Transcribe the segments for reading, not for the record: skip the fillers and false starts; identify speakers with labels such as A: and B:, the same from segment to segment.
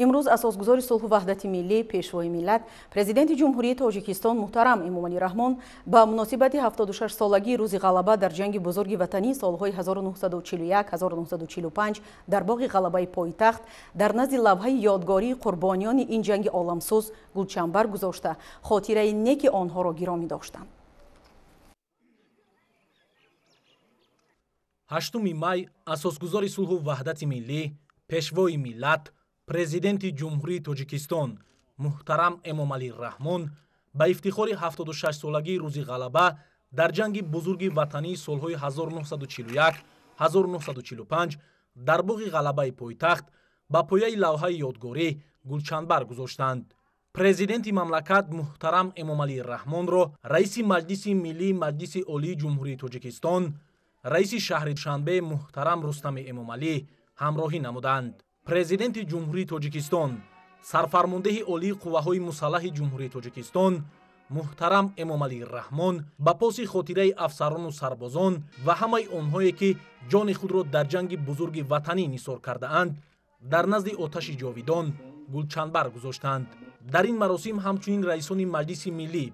A: Имрӯз асосгузори сулҳу ваҳдати миллӣ, пешвои миллат, президенти Ҷумҳурии Тоҷикистон муҳтарам Эмомалӣ Раҳмон ба муносибати 76-солагии рӯзи ғалаба дар ҷанги бузурги ватанӣ солҳои 1941-1945 дар боғи ғалабаи пойтахт дар назди лавҳаи ёдгории қурбониёни ин ҷанги оламсӯз гулчанбар гузошта, хотираи неки онҳоро гиромӣ доштанд.
B: 8 май асосгузори сулҳу ваҳдати миллӣ, пешвои миллат, президенти Ҷумҳурии Тоҷикистон муҳтарам Эмомалӣ Раҳмон ба ифтихори 76-солагии рӯзи ғалаба дар ҷанги бузурги ватании солҳои 1941-1945 дар боғи ғалабаи пойтахт ба пояи лавҳаи ёдгорӣ гулчанбар гузоштанд. Президенти мамлакат муҳтарам Эмомалӣ Раҳмонро раиси Маҷлиси Миллии Маҷлиси Олии Ҷумҳурии Тоҷикистон, раиси шаҳри Душанбе муҳтарам Рустами Эмомалӣ ҳамроҳӣ намуданд. Президенти Ҷумҳурии Тоҷикистон, сарфармондеҳи олии қувваҳои мусаллаҳи Ҷумҳурии Тоҷикистон муҳтарам Эмомалӣ Раҳмон ба поси хотираи афсарону сарбозон ва ҳамаи онҳое ки ҷони худро дар ҷанги бузурги ватанӣ нисор кардаанд, дар назди оташи ҷовидон гулчанбар гузоштанд. Дар ин маросим ҳамчунин раисони Маҷлиси Миллӣ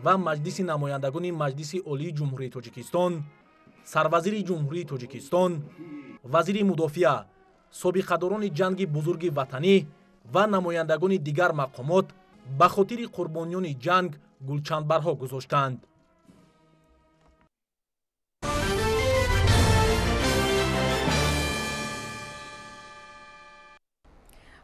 B: ва Маҷлиси намояндагони Маҷлиси Олии Ҷумҳурии Тоҷикистон, сарвазири Ҷумҳурии Тоҷикистон, вазири мудофиа, собиқадорони ҷанги бузурги ватанӣ ва намояндагони дигар мақомот ба хотири қурбониёни ҷанг гулчанбарҳо гузоштанд.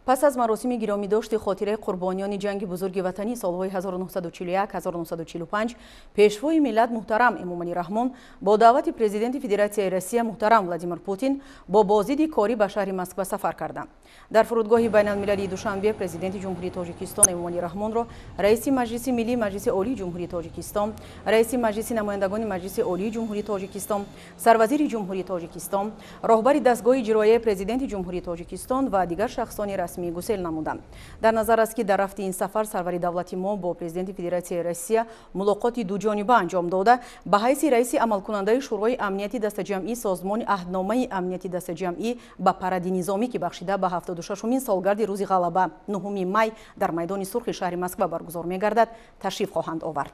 A: Пас аз маросими гиромидошти хотираи қурбониёни ҷанги бузурги ватанӣ солҳои 1941-1945 пешвои миллат муҳтарам Эмомалӣ Раҳмон бо даъвати президенти Федератсияи Россия муҳтарам Владимир Путин бо боздиди корӣ ба шаҳри Москва сафар карданд. Дар фурудгоҳи байналмилалии Душанбе президенти Ҷумҳурии Тоҷикистон Эмомалӣ Раҳмонро раиси Маҷлиси Миллии Маҷлиси Олии Ҷумҳурии Тоҷикистон, раиси Маҷлиси намояндагони Маҷлиси Олии Ҷумҳурии Тоҷикистон, сарвазири Ҷумҳурии Тоҷикистон, роҳбари дастгоҳи иҷроияи президенти Ҷумҳурии Тоҷикистон ва дигар шахсони расмӣ гусел намуданд. Дар назар аст, ки дар рафти ин сафар сарвари давлати мо бо президенти Федератсияи Россия мулоқоти дуҷониба анҷом дода, ба ҳайси раиси амалкунандаи Шӯрои амнияти дастаҷамъӣ Созмони аҳдномаи амнияти дастаҷамъӣ ба паради низомӣ, ки бахшида ба 76-умин солгарди рӯзи ғалаба 9 май дар майдони сурхи шаҳри Москва баргузор мегардад, ташриф хоҳанд овард.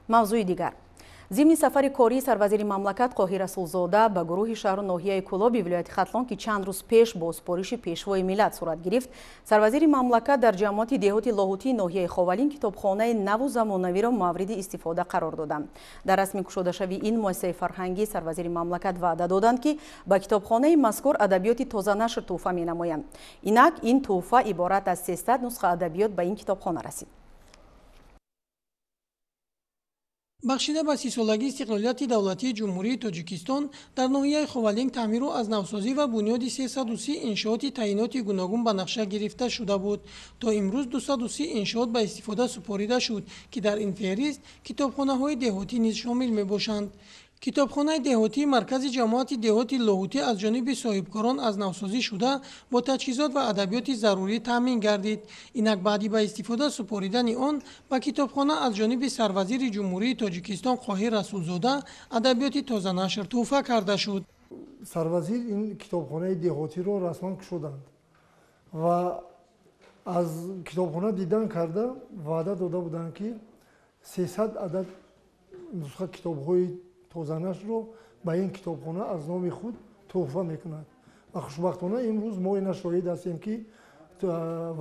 A: Мавзӯи дигар. Зимни сафари кории сарвазири мамлакат Қоҳир Расулзода ба гурӯҳи шаҳру ноҳияи Кӯлоби вилояти Хатлон, ки чанд рӯз пеш бо супориши пешвои миллат сурат гирифт, сарвазири мамлакат дар ҷамоати деҳоти Лоҳутии ноҳияи Ховалин китобхонаи наву замонавиро мавриди истифода қарор доданд. Дар расми кушодашавии ин муассисаи фарҳангӣ сарвазири мамлакат ваъда доданд, ки ба китобхонаи мазкур адабиёти тозанашр тӯҳфа менамоянд. Инак ин тӯҳфа иборат аз 300 нусха адабиёт ба ин китобхона расид.
C: Бахшида ба 30-солагии истиқлолияти давлатии Ҷумҳурии Тоҷикистон дар ноҳияи Ховалинг таъмиру аз навсозӣ ва бунёди 330 иншооти таъиноти гуногун ба нақша гирифта шуда буд. То имрӯз 230 иншоот ба истифода супорида шуд, ки дар ин феҳрист китобхонаҳои деҳотӣ низ шомил мебошанд. Китобхонаи деҳотии маркази ҷамоати деҳоти Лоҳутӣ аз ҷониби соҳибкорон аз навсозӣ шуда бо таҷҳизот ва адабиёти зарурӣ таъмин гардид. Инак баъди ба истифода супоридани он ба китобхона аз ҷониби сарвазири Ҷумҳурии Тоҷикистон Қоҳир Расулзода адабиёти тозанашр тӯҳфа карда шуд.
D: Сарвазир ин китобхонаи деҳотиро расман кушоданд ва аз китобхона дидан карда ваъда дода буданд, ки 300 адад нусха китобҳои тозанашро ба ин китобхона аз номи худ тӯҳфа мекунад. Ва хушбахтона имрӯз мо ина шоҳид ҳастем, ки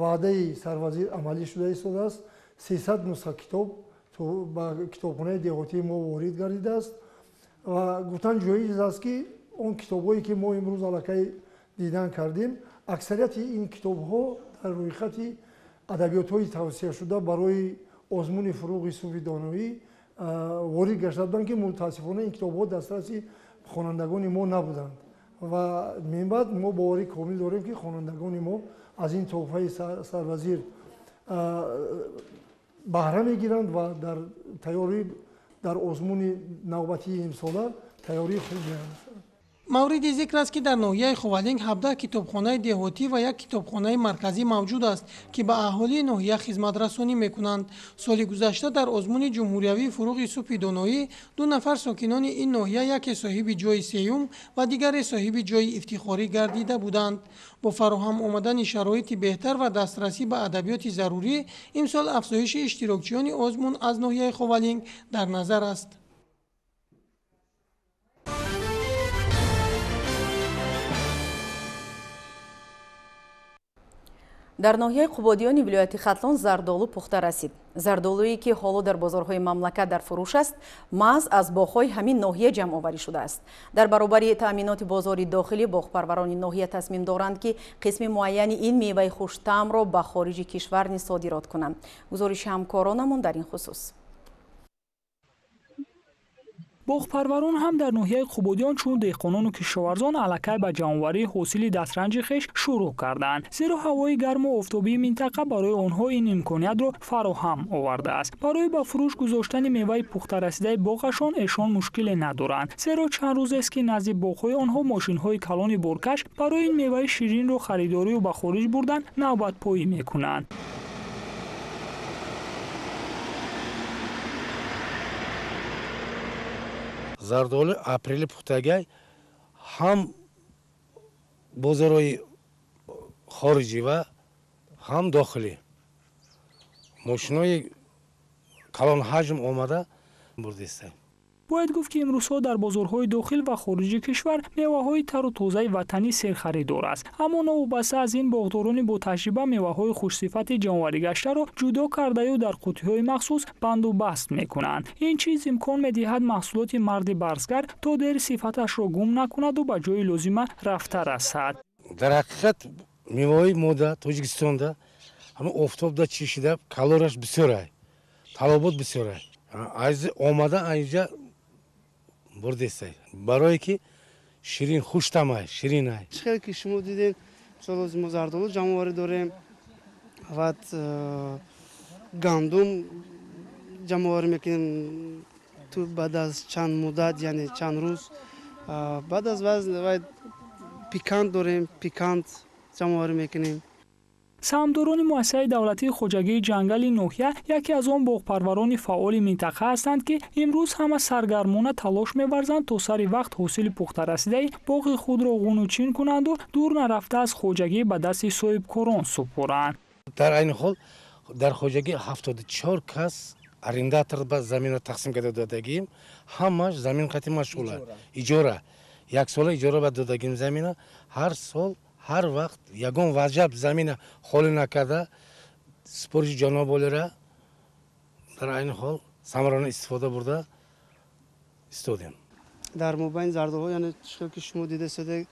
D: ваъдаи сарвазир амалӣ шуда истодааст. 300 нусха китоб ба китобхонаи деҳотии мо ворид гардидааст ва гуфтан ҷоиз аст, ки он китобҳое ки мо имрӯз аллакай дидан кардем, аксарияти ин китобҳо дар рӯйхати адабиётҳои тавсияшуда барои озмуни фурӯғи суфи доноӣ ворид гашта буданд, ки мутаассифона ин китобҳо дастраси хонандагони мо набуданд. Ва минбаъд мо боварӣ комил дорем, ки хонандагони мо аз ин тӯҳфаи сарвазир баҳра мегиранд ва дар тайёрӣ дар озмуни навбатии имсола тайёрии хуб меандозанд.
C: Мавриди зикр аст, ки дар ноҳияи Ховалинг 17 китобхонаи деҳотӣ ва як китобхонаи марказӣ мавҷуд аст, ки ба аҳолии ноҳия хизматрасонӣ мекунанд. Соли гузашта дар озмуни ҷумҳуриявии «Фуруғи субҳи доноӣ» 2 нафар сокинони ин ноҳия яке соҳиби ҷойи сеюм ва дигаре соҳиби ҷойи ифтихорӣ гардида буданд. Бо фароҳам омадани шароити беҳтар ва дастрасӣ ба адабиёти зарурӣ, имсол афзоиши иштирокчиёни озмун аз ноҳияи Ховалинг дар назар аст.
A: Дар ноҳияи Қубодиёни вилояти Хатлон зардолу пухта расид. Зардолуе, ки ҳоло дар бозорҳои мамлакат дар фурӯш аст, маҳз аз боғҳои ҳамин ноҳия ҷамъоварӣ шудааст. Дар баробари таъминоти бозори дохилӣ, боғпарварони ноҳия тасмим доранд, ки қисми муайяни ин меваи хуштаъмро ба хориҷи кишвар низ содирот кунанд. Гузориши ҳамкоронамон дар ин хусус.
E: Боғпарварон ҳам дар ноҳияи Қубодиён чун деҳқонону кишоварзон аллакай ба ҷамъоварии ҳосили дастранҷи хеш шурӯъ карданд, зеро ҳавои гарму офтобии минтақа барои онҳо ин имкониятро фароҳам овардааст. Барои ба фурӯш гузоштани меваи пухтарасидаи боғашон эшон мушкиле надоранд, зеро чанд рӯзест, ки назди боғҳои онҳо мошинҳои калони боркаш барои ин меваи ширинро харидорию ба хориҷ бурдан навбатпоӣ мекунанд.
F: Зардолу апрели пухтагай ҳам бозорҳои хориҷӣ ва ҳам дохилӣ мошинои калонҳаҷм омада бурдистанд.
E: Бояд гуфт, ки имрӯзҳо дар бозорҳои дохил ва хориҷи кишвар меваҳои тару тозаи ватанӣ серхаридор аст. Аммо новобаста аз ин, боғдорони бо таҷриба меваҳои хушсифати ҷамъоварӣ гаштаро ҷудо кардаю дар қуттиҳои махсус банду баст мекунанд. Ин чиз имкон медиҳад маҳсулоти марди барзгар то дер сифаташро гум накунаду ба ҷои лозима рафта расад.
F: Дар ҳақиқат меваҳои мода Тоҷикистонда ҳама офтобда чишида калорияш бисёрай, талабот бисёрай. Аз омада инҷа бурдестай, барое ки ширин хуштамай, ширинай.
G: Чӣ хеле ки шумо дидем, мисол мо зардолу ҷамъоварӣ дорем ва гандум ҷамъоварӣ мекунем ту баъд аз чанд муддат, яъне чанд рӯз. Баъд аз пикант дорем, пикант ҷамъоварӣ мекунем.
E: Саҳмдорони муассисаи давлатии хоҷагии ҷангали ноҳия яке аз он боғпарварони фаъоли минтақа ҳастанд, ки имрӯз ҳама саргармона талош меварзанд, то сари вақт ҳосили пухтарасидаи боғи худро ғунучин кунанду дур нарафта аз хоҷагӣ ба дасти соҳибкорон супоранд.
F: Дар айни ҳол дар хоҷагӣ 74 кас арендатор ба заминро тақсим карда додагием. Ҳамаш замин қати машғула, иҷора, яксола иҷора ба додагим замина. Ҳар сол, ҳар вақт ягон ваҷаб замина холӣ накарда, супориши ҷаноболира дар айни ҳол самарона истифода бурда истодем.
G: Дар мобайни зардолҳо, яъне чӣ хел ки шумо дида истода,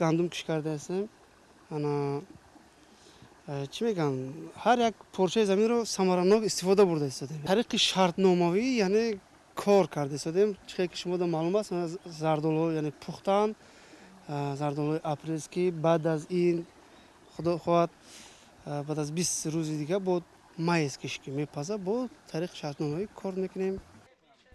G: гандум кишт карда ҳастем. Ана чӣ мегӯям, ҳар як порчаи заминро самаранок истифода бурда истодем. Тариқи шартномавӣ, яъне кор карда истодем. Чӣ хел ки шумо маълум аст, зардолҳо яъне пухтанд, зардолҳои апрельский. Баъд аз ин, худо хоҳад, баъд аз 20 рӯзи дига бо майский ки мепаза, бо тариқи шартномавӣ кор мекунем.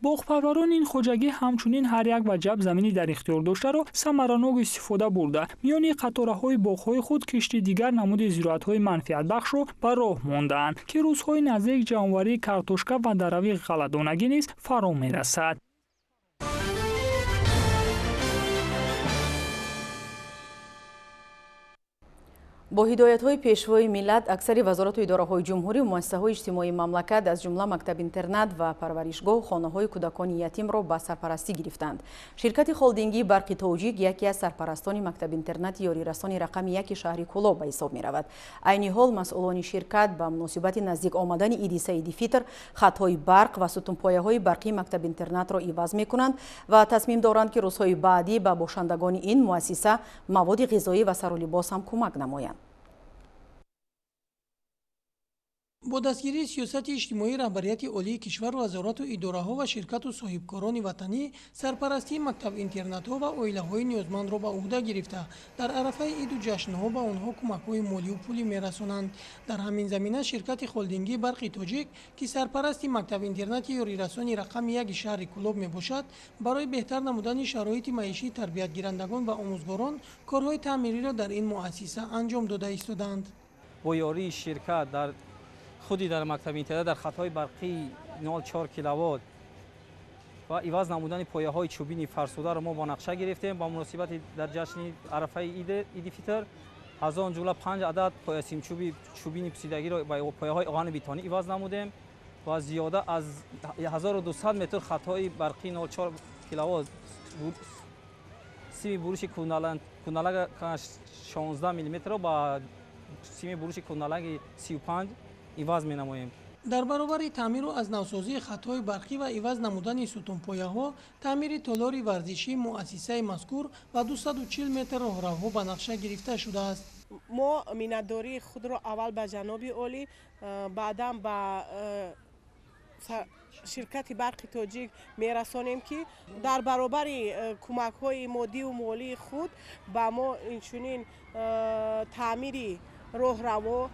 E: Боғпарварони ин хоҷагӣ ҳамчунин ҳар як ваҷаб замини дар ихтиёр доштаро самаранок истифода бурда, миёни қатораҳои боғҳои худ кишти дигар намуди зироатҳои манфиатбахшро ба роҳ мондаанд, ки рӯзҳои наздик ҷамъоварии картошка ва дарави ғалладонагӣ низ фаро мерасад.
A: Бо ҳидоятҳои пешвои миллат, аксари вазорату идораҳои ҷумҳурӣ, муассисаҳои иҷтимоии мамлакат, аз ҷумла мактаб-интернат ва парваришгоҳу хонаҳои кӯдакони ятимро ба сарпарастӣ гирифтанд. Ширкати холдингии «Барқи Тоҷик» яке аз сарпарастони мактаб-интернати ёрирасони рақами яки шаҳри Кӯлоб ба ҳисоб меравад. Айни ҳол масъулони ширкат ба муносибати наздик омадани иди Саиди Фитр хатҳои барқ ва сутунпояҳои барқии мактаб-интернатро иваз мекунанд ва тасмим доранд, ки рӯзҳои баъдӣ ба бошандагони ин муассиса маводи ғизоӣ ва сару либос ҳам кӯмак намоянд.
C: Бо дастгирии сиёсати иҷтимоии раҳбарияти олии кишвар, вазорату идораҳо ва ширкату соҳибкорони ватанӣ сарпарастии мактаб-интернатҳо ва оилаҳои ниёзмандро ба уҳда гирифта, дар арафаи иду ҷашнҳо ба онҳо кӯмакҳои молию пулӣ мерасонанд. Дар ҳамин замина ширкати холдингии «Барқи Тоҷик», ки сарпарасти мактаб-интернати ёрирасони рақами яки шаҳри Кӯлоб мебошад, барои беҳтар намудани шароити маишии тарбиятгирандагон ва омӯзгорон корҳои таъмириро дар ин муассиса анҷом дода истодаанд.
H: Бо ёрии ширкат дар худи дар мактаби интернат дар хатҳои барқии 0,4 киловатт ва иваз намудани пояҳои чӯбини фарсударо мо бо нақша гирифтем. Ба муносибати дар ҷашни арафаи иди фитр аз он ҷумла 5 адад поя симчӯби чӯбини пусидагиро ба пояҳои оҳани бетонӣ иваз намудем ва зиёда аз 1200 метр хатҳои барқии 0,4 киловатт сими буруши куналага 16 миллиметрро ба сими буруши куналаги 35 иваз менамоем.
C: Дар баробари таъмиру аз навсозии хатҳои барқӣ ва иваз намудани сутунпояҳо, таъмири толори варзишии муассисаи мазкур ва 240 метр роҳравҳо ба нақша гирифта шудааст.
I: Мо миннатдории худро аввал ба ҷаноби олӣ, баъдан ба ширкати «Барқи Тоҷик» мерасонем, ки дар баробари кӯмакҳои моддиву молии худ ба мо инчунин таъмири роҳраво,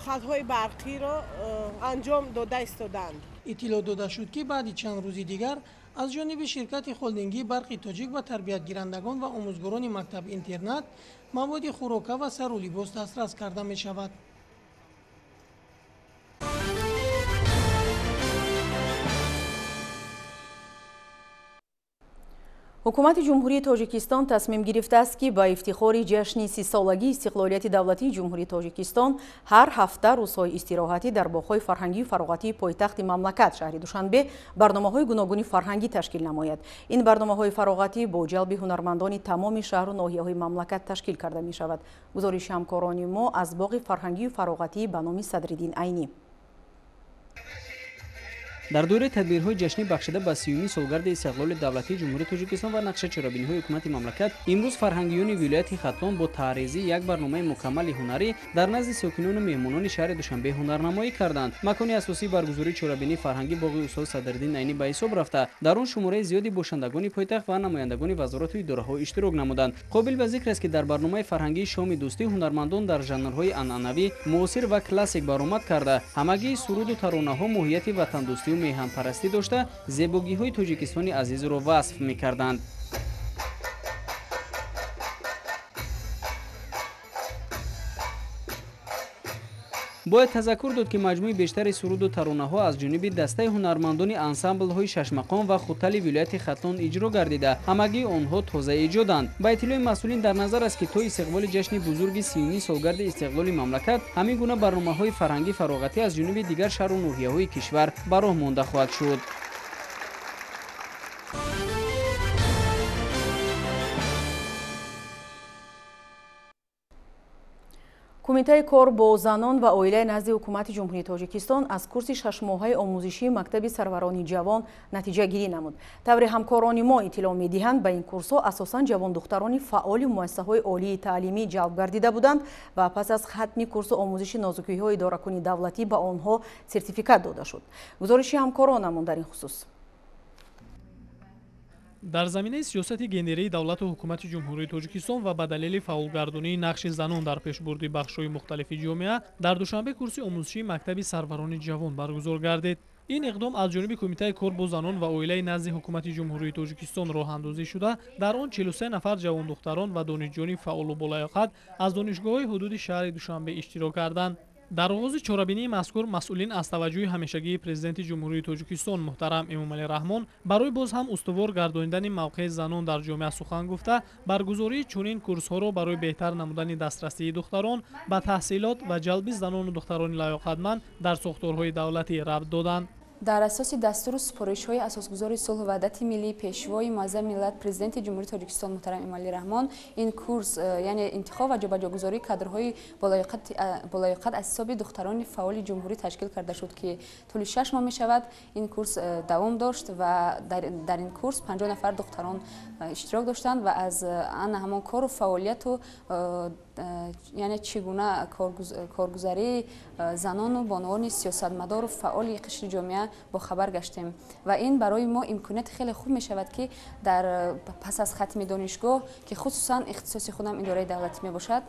I: хатҳои барқиро анҷом дода истоданд.
C: Иттилоъ дода шуд, ки баъди чанд рӯзи дигар аз ҷониби ширкати холдингии «Барқи Тоҷик» ба тарбиятгирандагон ва омӯзгорони мактаб-интернат маводи хӯрока ва сару либос дастрас карда мешавад.
A: Ҳукумати Ҷумҳурии Тоҷикистон тасмим гирифтааст, ки ба ифтихори ҷашни 30-солагии истиқлолияти давлатии Ҷумҳурии Тоҷикистон ҳар ҳафта рӯзҳои истироҳатӣ дар боғҳои фарҳангию фароғатии пойтахти мамлакат, шаҳри Душанбе, барномаҳои гуногуни фарҳангӣ ташкил намояд. Ин барномаҳои фароғатӣ бо ҷалби ҳунармандони тамоми шаҳру ноҳияҳои мамлакат ташкил карда мешавад. Гузориши ҳамкорони мо аз боғи фарҳангию фароғатӣ ба номи Садриддин Айнӣ.
J: Дар доираи тадбирҳои ҷашнӣ бахшида ба 30-юми солгарди истиқлоли давлатии Ҷумҳурии Тоҷикистон ва нақша чорабиниҳои ҳукумати мамлакат, имрӯз фарҳангиёни вилояти Хатлон бо таъризии як барномаи мукаммали ҳунарӣ дар назди сокинону меҳмонони шаҳри Душанбе ҳунарнамоӣ карданд. Макони асосии баргузории чорабинии фарҳангӣ боғи устод Садриддин Айнӣ ба ҳисоб рафта, дар он шумораи зиёди бошандагони пойтахт ва намояндагони вазорату идораҳо иштирок намуданд. Қобил ба зикр аст, ки дар барномаи фарҳангии шоми дӯстӣ ҳунармандон дар жанрҳои анъанавӣ, муосир ва классик баромад карда, ҳамагии суруду таронаҳо моҳияти ватандӯстию меҳанпарастӣ дошта, зебогиҳои Тоҷикистони азизро васф мекарданд. Бояд тазаккур дод, ки маҷмӯи бештари суруду таронаҳо аз ҷониби дастаи ҳунармандони ансамблҳои шашмақом ва хутали вилояти Хатлон иҷро гардида, ҳамагии онҳо тозаэҷоданд. Ба иттилои масъулин дар назар аст, ки то истиқболи ҷашни бузурги 30-юми солгарди истиқлоли мамлакат ҳамин гуна барномаҳои фарҳангӣ фароғатӣ аз ҷониби дигар шаҳру ноҳияҳои кишвар ба роҳ монда хоҳад шуд.
A: Кумитаи кор бо занон ва оилаи назди Ҳукумати Ҷумҳурии Тоҷикистон аз курси шашмоҳаи омӯзишии мактаби сарварони ҷавон натиҷагирӣ намуд. Тавре ҳамкорони мо иттилоъ медиҳанд, ба ин курсҳо асосан ҷавондухтарони фаъоли муассисаҳои олии таълимӣ ҷалб гардида буданд ва пас аз хатми курсу омӯзиши нозукиҳои идоракунии давлатӣ ба онҳо сертификат дода шуд. Гузориши ҳамкоронамон дар ин хусус.
K: Дар заминаи сиёсати гендерии давлату ҳукумати Ҷумҳурии Тоҷикистон ва ба далели фаъолгардонии нақши занон дар пешбурди бахшҳои мухталифи ҷомеа дар Душанбе курси омӯзишии мактаби сарварони ҷавон баргузор гардид. Ин иқдом аз ҷониби Кумитаи кор бо занон ва оилаи назди Ҳукумати Ҷумҳурии Тоҷикистон роҳандозӣ шуда, дар он 43 нафар ҷавондухтарон ва донишҷӯёни фаъолу болаёқат аз донишгоҳҳои ҳудуди шаҳри Душанбе иштирок карданд. Дар оғози чорабинии мазкур масъулин аз таваҷҷӯҳи ҳамешагии Президенти Ҷумҳурии Тоҷикистон муҳтарам Эмомалӣ Раҳмон барои боз ҳам устувор гардонидани мавқеи занон дар ҷомеа сухан гуфта, баргузории чунин курсҳоро барои беҳтар намудани дастрасии духтарон ба таҳсилот ва ҷалби занону духтарони лаёқатманд дар сохторҳои давлатӣ рабт доданд.
L: Дар асоси дастуру супоришҳои асосгузори сулҳу ваҳдати миллӣ, пешвои муаззами миллат, Президенти Ҷумҳурии Тоҷикистон муҳтарам Эмомалӣ Раҳмон, ин курс, яъне интихоб ва ҷобаҷогузории кадрҳои болаёқат аз ҳисоби духтарони фаъоли ҷумҳурӣ ташкил карда шуд, ки тӯли 6 моҳ мешавад ин курс давом дошт ва дар ин курс 50 нафар духтарон иштирок доштанд ва аз ана ҳамон кору фаъолияту Яъне чӣ гуна коргузарии занону бонувони сиёсатмадору фаъоли қишри ҷомеа бохабар гаштем ва ин барои мо имконияти хеле хуб мешавад, ки дар пас аз хатми донишгоҳ, ки хусусан ихтисоси худам идораи давлатӣ мебошад,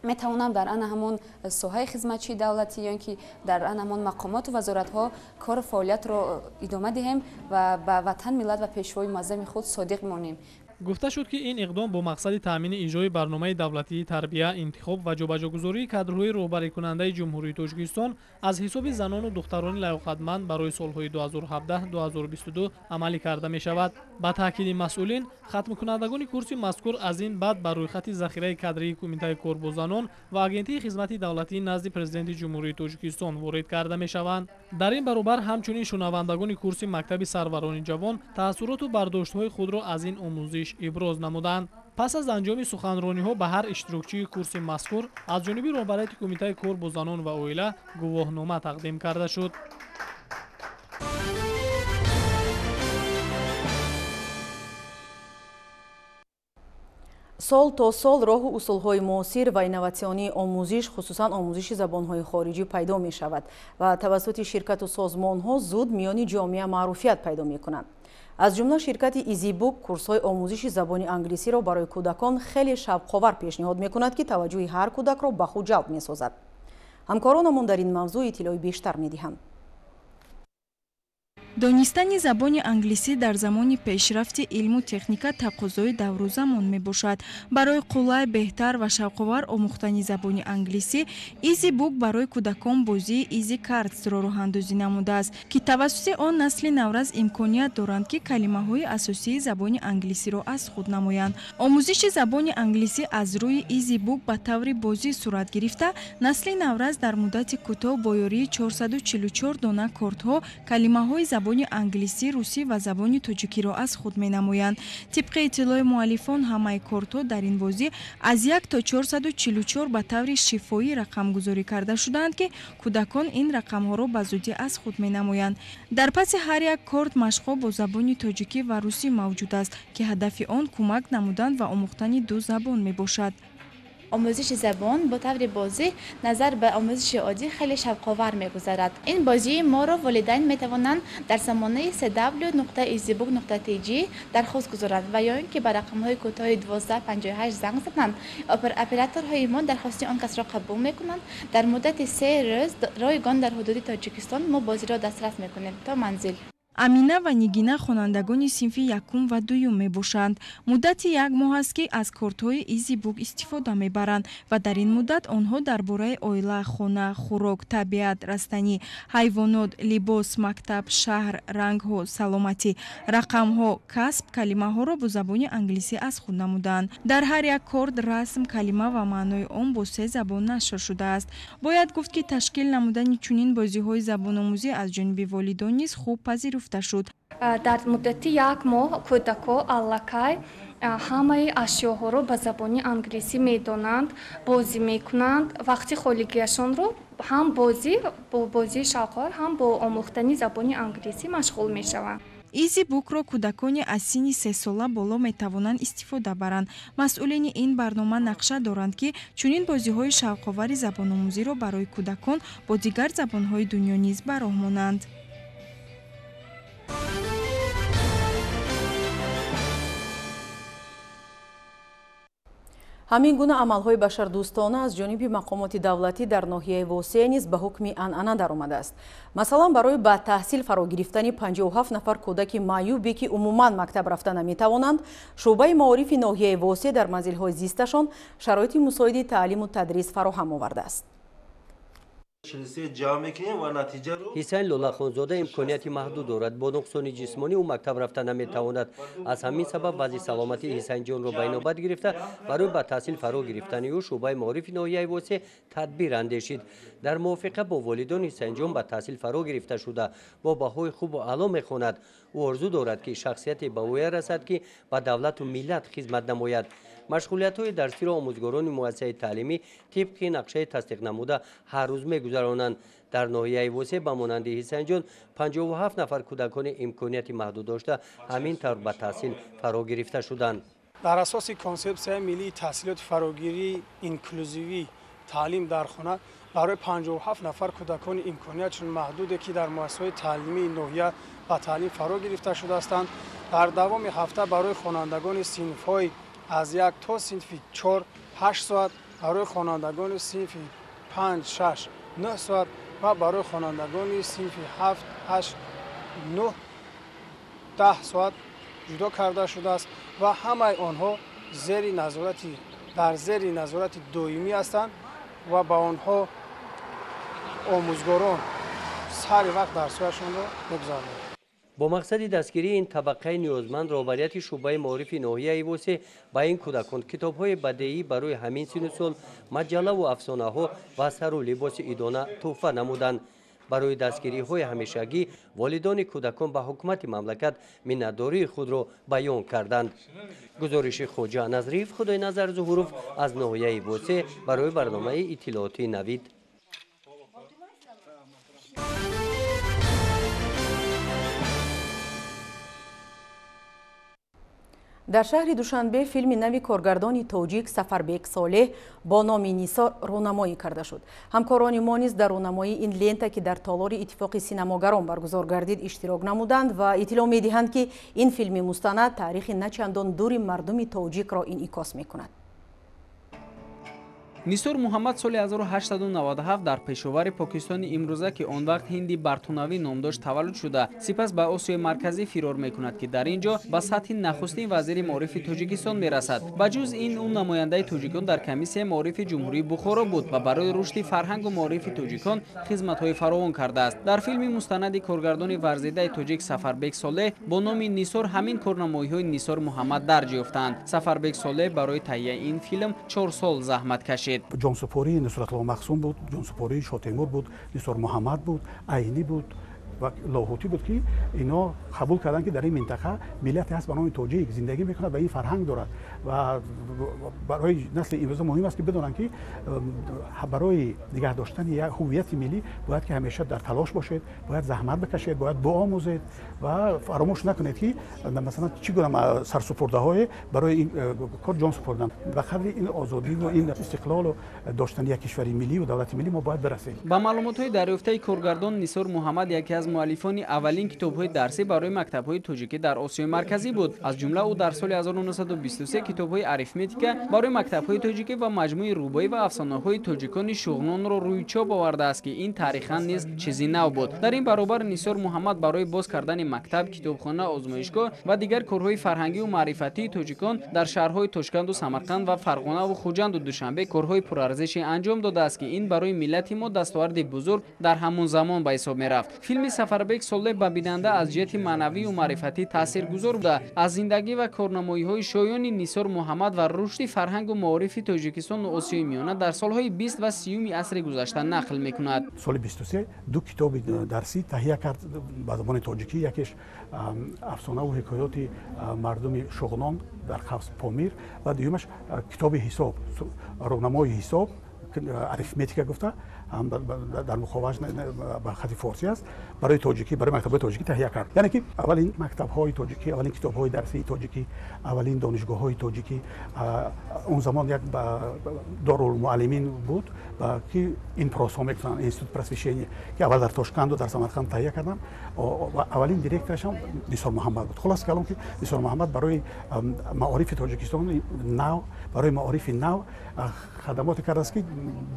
L: метавонам дар ана ҳамон соҳаи хизматчии давлатӣ ё ин ки дар ана ҳамон мақомоту вазоратҳо кору фаъолиятро идома диҳем ва ба ватан, миллат ва пешвои муаззами худ содиқ монем.
K: Гуфта шуд, ки ин иқдом бо мақсади таъмини иҷрои барномаи давлатии тарбия, интихоб ва ҷобаҷогузории кадрҳои роҳбарикунандаи Ҷумҳурии Тоҷикистон аз ҳисоби занону духтарони лаёқатманд барои солҳои 2017-2022 амалӣ карда мешавад. Ба таъкиди масъулин, хатмкунандагони курси мазкур аз ин баъд ба рӯйхати захираи кадрии Кумитаи кор бо занон ва Агентии хизмати давлатии назди Президенти Ҷумҳурии Тоҷикистон ворид карда мешаванд. Дар ин баробар ҳамчунин шунавандагони курси мактаби сарварони ҷавон таассуроту бардоштҳои худро аз ин омӯзиш иброз намуданд. Пас аз анҷоми суханрониҳо ба ҳар иштирокчии курси мазкур аз ҷониби роҳбарияти Кумитаи кор бо занон ва оила гувоҳнома тақдим карда шуд.
A: Сол то сол роҳу усулҳои муосир ва инноватсионии омӯзиш, хусусан омӯзиши забонҳои хориҷӣ пайдо мешавад ва тавассути ширкату созмонҳо зуд миёни ҷомеа маъруфият пайдо мекунанд. Аз ҷумла ширкати EasyBook курсҳои омӯзиши забони англисиро барои кӯдакон хеле шавқовар пешниҳод мекунад, ки таваҷҷӯҳи ҳар кӯдакро ба худ ҷалб месозад. Ҳамкоронамон дар ин мавзӯъ иттилои бештар медиҳанд.
M: Донистани забони англисӣ дар замони пешрафти илму техника тақозои давру замон мебошад. Барои қулай, беҳтар ва шавқовар омӯхтани забони англисӣ EasyBook барои кӯдакон бозии Easy Cards-ро роҳандозӣ намудааст, ки тавассути он насли наврас имконият доранд, ки калимаҳои асосии забони англисиро аз худ намоянд. Омӯзиши забони англисӣ аз рӯи EasyBook ба таври бозӣ сурат гирифта, насли наврас дар муддати кӯтоҳ бо ёрии 444 дона кортҳо калимаҳои забони англисӣ, русӣ ва забони тоҷикиро аз худ менамоянд. Тибқи иттилои муаллифон, ҳамаи кортҳо дар ин бозӣ аз 1 то 444 ба таври шифоӣ рақамгузорӣ карда шудаанд, ки кӯдакон ин рақамҳоро ба зудӣ аз худ менамоянд. Дар паси ҳар як корт машқҳо бо забони тоҷикӣ ва русӣ мавҷуд аст, ки ҳадафи он кӯмак намудан ва омӯхтани ду забон мебошад.
N: Омӯзиши забон бо таври бозӣ назар ба омӯзиши оддӣ хеле шавқовар мегузарад. Ин бозии моро волидайн метавонанд дар сомонаи cw.easybook.tj дархост гузоранд ва ё ин ки ба рақамҳои кӯтоҳи 1258 занг зананд. Операторҳои мо дархости он касро қабул мекунанд. Дар муддати 3 рӯз ройгон дар ҳудуди Тоҷикистон мо бозиро дастрас мекунем то манзил.
M: Амина ва Нигина хонандагони синфи якум ва дуюм мебошанд. Муддати як моҳ аст, ки аз кортҳои EasyBook истифода мебаранд ва дар ин муддат онҳо дар бораи оила, хона, хӯрок, табиат, растанӣ, ҳайвонот, либос, мактаб, шаҳр, рангҳо, саломатӣ, рақамҳо, касб калимаҳоро бо забони англисӣ аз худ намуданд. Дар ҳар як корт расм, калима ва маънои он бо се забон нашр шудааст. Бояд гуфт, ки ташкил намудани чунин бозиҳои забономӯзӣ аз ҷониби волидон низ хуб пазируфта шуд.
O: Дар муддати як моҳ кӯдакҳо аллакай ҳамаи ашёҳоро ба забони англисӣ медонанд, бозӣ мекунанд. Вақти холигиашонро ҳам бо бозии шавқовар, ҳам бо омӯхтани забони англисӣ машғул мешаванд.
M: EasyBook-ро кӯдакони аз синни 3 сола боло метавонанд истифода баранд. Масъулини ин барнома нақша доранд, ки чунин бозиҳои шавқовари забономӯзиро барои кӯдакон бо дигар забонҳои дунё низ ба роҳ монанд.
A: Ҳамин гуна амалҳои башардӯстона аз ҷониби мақомоти давлатӣ дар ноҳияи Восея низ ба ҳукми анъана даромадааст. Масалан, барои ба таҳсил фаро гирифтани 57 нафар кӯдаки маъюбе, ки умуман мактаб рафта наметавонанд, шӯъбаи маорифи ноҳияи Восея дар манзилҳои зисташон шароити мусоиди таълиму тадрис фароҳам овардааст.
P: Ҳисайн Лолахонзода имконияти маҳдуд дорад. Бо нуқсони ҷисмонӣ ӯ мактаб рафта наметавонад. Аз ҳамин сабаб вазъи саломатии Ҳисайнҷонро ба инобат гирифта, барои ба таҳсил фаро гирифтани ӯ шӯъбаи маорифи ноҳияи Восеъ тадбир андешид. Дар мувофиқа бо волидон Ҳисайнҷон ба таҳсил фаро гирифта шуда, бо баҳои хубу аъло мехонад. Ӯ орзу дорад, ки шахсияте ба ӯя расад, ки ба давлату миллат хизмат намояд. Машғулиятҳои дарсиро омӯзгорони муассисаи таълимӣ тибқи нақшаи тасдиқнамуда ҳар рӯз мегузаронанд. Дар ноҳияи Восеъ ба монанди Ҳисайнҷон 57 нафар кӯдакони имконияти маҳдуд дошта ҳамин тавр ба таҳсил фаро гирифта шуданд.
G: Дар асоси консепсияи миллии таҳсилоти фарогирии инклюзивӣ таълим дар хона барои 57 нафар кӯдакони имкониятшон маҳдуде, ки дар муассисаҳои таълимии ноҳия ба таълим фаро гирифта шудаастанд, дар давоми ҳафта барои хонандагони синфҳои аз 1 то синфи 4 8 соат, барои хонандагони синфи 5, 6, 9 соат ва барои хонандагони синфи 7, 8, 9, 10 соат ҷудо карда шудааст ва ҳамаи онҳо дар зери назорати доимӣ ҳастанд ва ба онҳо омӯзгорон сари вақт дарсҳояшонро мегузаронанд.
P: Бо мақсади дастгирии ин табақаи ниёзманд роҳбарияти шӯъбаи маорифи ноҳияи Восеъ ба ин кӯдакон китобҳои бадеӣ барои ҳамин сину сол, маҷаллаву афсонаҳо ва сару либоси идона тӯҳфа намуданд. Барои дастгириҳои ҳамешагӣ волидони кӯдакон ба ҳукумати мамлакат миннатдории худро баён карданд. Гузориши Хоҷа Назриев, Худойназар Зуҳуров аз ноҳияи Восеъ барои барномаи иттилоотии Навид.
A: Дар шаҳри Душанбе филми нави коргардони тоҷик Сафарбек Солеҳ бо номи Нисор рӯнамоӣ карда шуд. Ҳамкорони мо низ дар рӯнамоии ин лента, ки дар толори Иттифоқи синамогарон баргузор гардид, иштирок намуданд ва иттилоъ медиҳанд, ки ин филми мустанад таърихи начандон дури мардуми тоҷикро инъикос мекунад.
J: Нисор Муҳаммад соли 1897 дар пешовари Покистони имрӯза, ки он вақт Ҳинди Бартонавӣ ном дошт, таваллуд шуда, сипас ба Осиёи Марказӣ фирор мекунад, ки дар ин ҷо ба сатҳи нахустин вазири маорифи Тоҷикистон мерасад. Ба ҷуз ин, ӯ намояндаи тоҷикон дар комиссияи маорифи Ҷумҳурии Бухоро буд ва барои рушди фарҳангу маорифи тоҷикон хизматҳои фаровон кардааст. Дар филми мустанади коргардони варзидаи тоҷик Сафарбек Солеҳ бо номи Нисор ҳамин корнамоиҳои Нисор Муҳаммад дарҷ ёфтаанд. Сафарбек Солеҳ барои таҳияи ин филм 4 сол заҳмат кашид.
Q: Ҷонсупории Нусратулло Мақсум буд, ҷонсупории Шотемур буд, Нисор Муҳаммад буд, Айнӣ буд ва Лоҳутӣ буд, ки ино қабул карданд, ки дар ин минтақа миллате ҳаст ба номи тоҷик, зиндагӣ мекунад ва ин фарҳанг дорад. Ва барои насли имрӯза муҳим аст, ки бидонанд, ки барои нигаҳ доштани як ҳуввияти миллӣ бояд ки ҳамеша дар талош бошед, бояд заҳмат бикашед, бояд биомӯзед ва фаромӯш накунед, ки масалан чӣ гуна сарсупурдаҳое барои ин кор ҷон супурданд. Ба қадри ин озодӣ ва ин истиқлолу доштани як кишвари миллӣ ва давлати миллӣ мо бояд бирасем.
J: Ба маълумотҳои дарёфтаи коргардон, Нисор Муҳаммад яке аз муаллифони аввалин китобҳои дарсӣ барои мактабҳои тоҷикӣ дар Осиёи Марказӣ буд. Аз ҷумла ӯ дар соли 1923 китобҳои арифметика барои мактабҳои тоҷикӣ ва маҷмӯи рубоӣ ва афсонаҳои тоҷикони шуғнонро рӯи чоп овардааст, ки ин таърихан низ чизи нав буд. Дар ин баробар Нисор Муҳаммад барои боз кардани мактаб, китобхона, озмоишгоҳ ва дигар корҳои фарҳангию маърифатии тоҷикон дар шаҳрҳои Тошканду Самарқанд ва Фарғонаву Хуҷанду Душанбе корҳои пурарзише анҷом додааст, ки ин барои миллати мо дастоварди бузург дар ҳамон замон ба ҳисоб мерафт. Филми Сафарбек Солеҳ ба бинанда аз ҷиҳати маънавию маърифатӣ таъсиргузор буда, аз зиндагӣ ва корнамоиҳои шоёни Нисор Муҳаммад ва рушди фарҳангу маорифи Тоҷикистону Осиёи Миёна дар солҳои 20 ва 30 асри гузашта нақл мекунад.
Q: Соли 23 ду китоби дарсӣ таҳия кард ба забони тоҷикӣ. Якеш афсонаву ҳикоёти мардуми шуғнон дар қавс Помир ва дуюмаш китоби ҳисоб, роҳнамои ҳисоб, арифметика гуфта дар муховаш ба хати форсӣ аст, барои тоҷикӣ, барои мактабҳои тоҷикӣ таҳия кард. Яъне ки аввалин мактабҳои тоҷикӣ, аввалин китобҳои дарсии тоҷикӣ, аввалин донишгоҳҳои тоҷикӣ. Он замон як дорулмуаллимин буд, ки ин просҳо мекунанд, институт просвещения, ки аввал дар Тошканду дар Самарқанд таҳия карданд ва аввалин директораш ҳам Нисор Муҳаммад буд. Хулоса калом, ки Нисор Муҳаммад барои маорифи Тоҷикистони нав, барои маорифи нав хадамоте кардааст, ки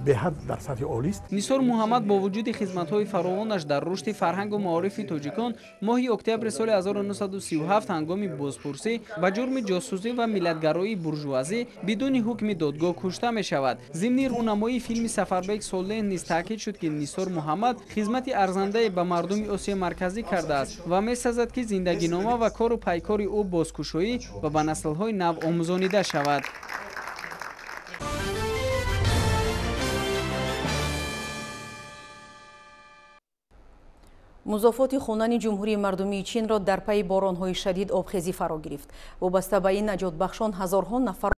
Q: беҳад дар сатҳи олист.
J: Нисор Муҳаммад бо вуҷуди хизматҳои фаровонаш дар рушди фарҳангу маорифи тоҷикон, моҳи октябри соли 1937 ҳангоми бозпурсӣ ба ҷурми ҷосусӣ ва миллатгароии буржуазӣ бидуни ҳукми додгоҳ кушта мешавад. Зимни рӯнамоии филми Сафарбек Солеҳ низ таъкид шуд, ки Нисор Муҳаммад хизмати арзандае ба мардуми Осиёи Марказӣ кардааст ва месазад, ки зиндагинома ва кору пайкори ӯ бозкушоӣ ва ба наслҳои нав омӯзонида шавад.
A: Музофоти хунани Ҷумҳурии Мардумии Чинро дар пайи боронҳои шадид обхезӣ фаро гирифт. Вобаста ба ин наҷотбахшон ҳазорҳо нафар